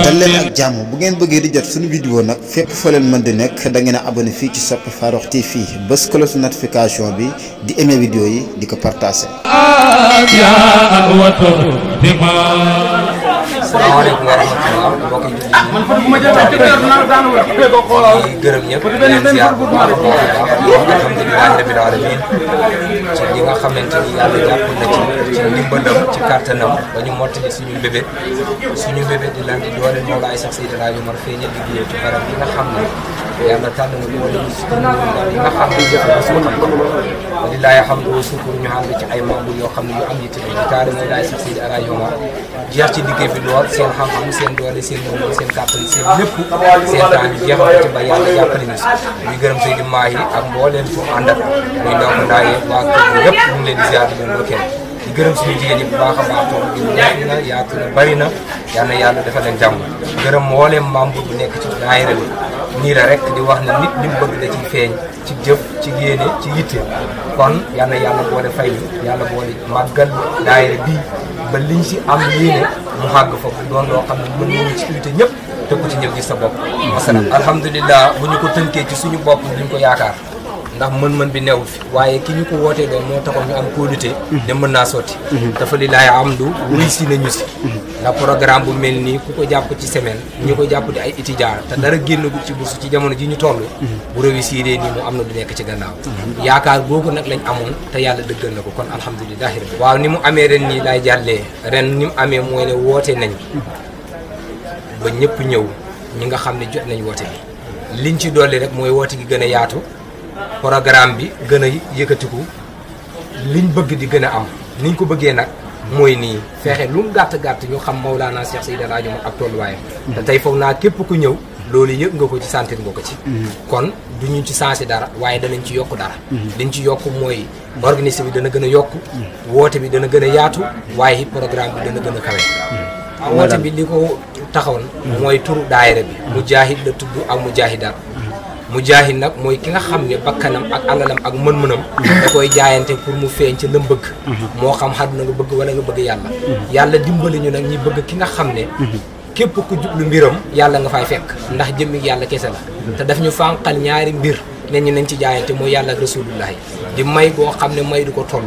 dal leen ak jàmm bu ngeen bëggee di jot suñu vidéo nag fépp foo leen mën di nekk da ngeen a abonné fii ci Sope Farokh TV bës cloche notification bi di aimer vidéo yi di ko partager. salaamaaleykum wa rahmatulah mbokki jullit yi gërëm ñëpp di leen ziar bu baax a baax alhamdulilah rabbil alamin ci li nga xamante ni yàlla jàpp na ci ndimbalam ci kàttanam ba ñu mottali suñu bébét di lan di doole Mawlaay sax Seydi El Hadji Omar feeñal liggéey ci barab yi nga xam ne yàlla tànn na doole yi nga xam ne jëf na walilaay alhamdu wa sukur ñu ànd ci ay membres yoo xam ne yu am yitte di taari Mawlaay sax Seydi El Hadji Omar jeex ci liggéey bi lool seen xam-xam seen doole seen moom seen kàttan seen lépp seen temps yi jeexal ci ba yàlla jàppale ñu si muy gërëm Seydi Mahi ak mbooleem fu àndat muy ndaw ko ndaayee waa kër gi yëpp ñu ngi leen di ziar di leen dokkeel di gërëm suñu jigéen yi bu baax a baax tool bi neex na yaatu na bari na yal na yàlla defal leen jàmm gërëm mbooleem membre bu nekk ci daayira bi nii la rek di wax ne nit li mu bëgg da ciy feeñ ci jëf ci yéene ci yitte kon yal na yàlla boole fay ñu yàlla boole màggal daayira bii ba liñ si am yéene mu xàgg foofu doon loo xam ne mën nañu ci invité ñëpp te ku ci ñëw gis sa bopp. masalan alhamdulilah bu ñu ko tënkee ci suñu bopp duñ ko yaakaar ndax mën-mën bi newu fi waaye ki ñu ko wootee doon moo taxoon ñu am kóolute ne mën naa sotti dafa li laay am du wuy si nañu si ndax programme bu mel nii ku ko jàpp ci semaine ñu ko jàpp di ay étudiants te dara génn gu ci bourse ci jamono ji ñu toll bu réussir nii mu am na du nekk ci gannaaw yaakaar googu nag lañ amoon te yàlla dëggal na ko kon alhamdulilahi rabbi waaw ni mu amee ren nii lay jàllee ren ni mu amee mooy ne woote nañ ba ñëpp ñëw ñi nga xam ne jot nañ woote bi liñ ci dolli rek mooy woote gi gën a yaatu programme bi gën a yëkkatiku liñ bëgg di gën a am niñ ko bëggee nag mooy nii fexe lu mu gàtt-gàtt ñu xam Mawlana Cheikh Seydi El Hadji Omar ak tolluwaayam te tey foog naa képp ku ñëw loolu yëg nga ko ci sentir nga ko ci kon du ñu ci sensé dara waaye danañ ci yokk dara liñ ci yokk mooy organisme bi dana gën a yokk woote bi dana gën a yaatu waaye programme bi dana gën a kawe woote bi li ko taxawoon mooy turu daayira bi Mujaahid la tudd ak Mujaahidaat Mujaahid nag mooy ki nga xam ne bakkanam ak alalam ak mën-mënam da koy jaayante pour mu feeñ ca lam bëgg moo xam àdduna nga bëgg wala nga bëgg yàlla yàlla dimbali ñu nag ñi bëgg ki nga xam ne képp ku jublu mbiram yàlla nga fay fekk ndax jëmmi yàlla kese la te daf ñu fànqal ñaari mbir ne ñu nañ ci jaayante mooy yàlla ak rasulullahi di may goo xam ne may du ko toll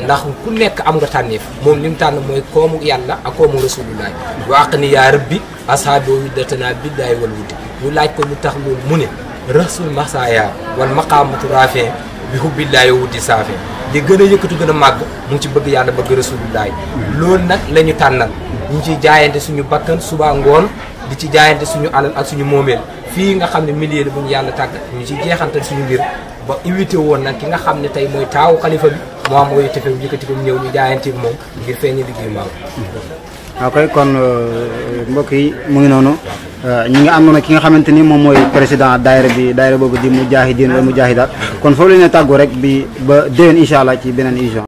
ndax ku nekk am nga tànneef moom li mu tànn mooy koomu yàlla ak koomu rasulullahi waq ni yaa rabbi ashaaboo widdatanaa biddaay wal wuddi ñu laaj ko lu tax loolu mu ne rasul masaya wal maqaamatu rafin bi hubbillahi wuddi saafe di gën a yëkkatu gën a màgg mu ngi ci bëgg yàlla bëgg rasulullahi loolu nag la ñu tànnal ñu ciy jaayante suñu bakkan suba ngoon di ci jaayante suñu alal ak suñu moomeel fii nga xam ne milieu la bu ñu yàlla tàggat ñu ci jeexantal suñu mbir ba invité woon nag ki nga xam ne tey mooy taawu xalifa bi moo am mooy tefew yëkkati ko ñëw ñu jaayante ak moom ngir feeñe liggéey maam ok kon mbokk yi mu ngi noonu ñi nga am na ki nga xamante ni moom mooy président daayira boobu di Mujaahidiin wala Mujaahidaat kon foofu la ñu tàggoo rek bi ba déwén incha allah ci beneen émission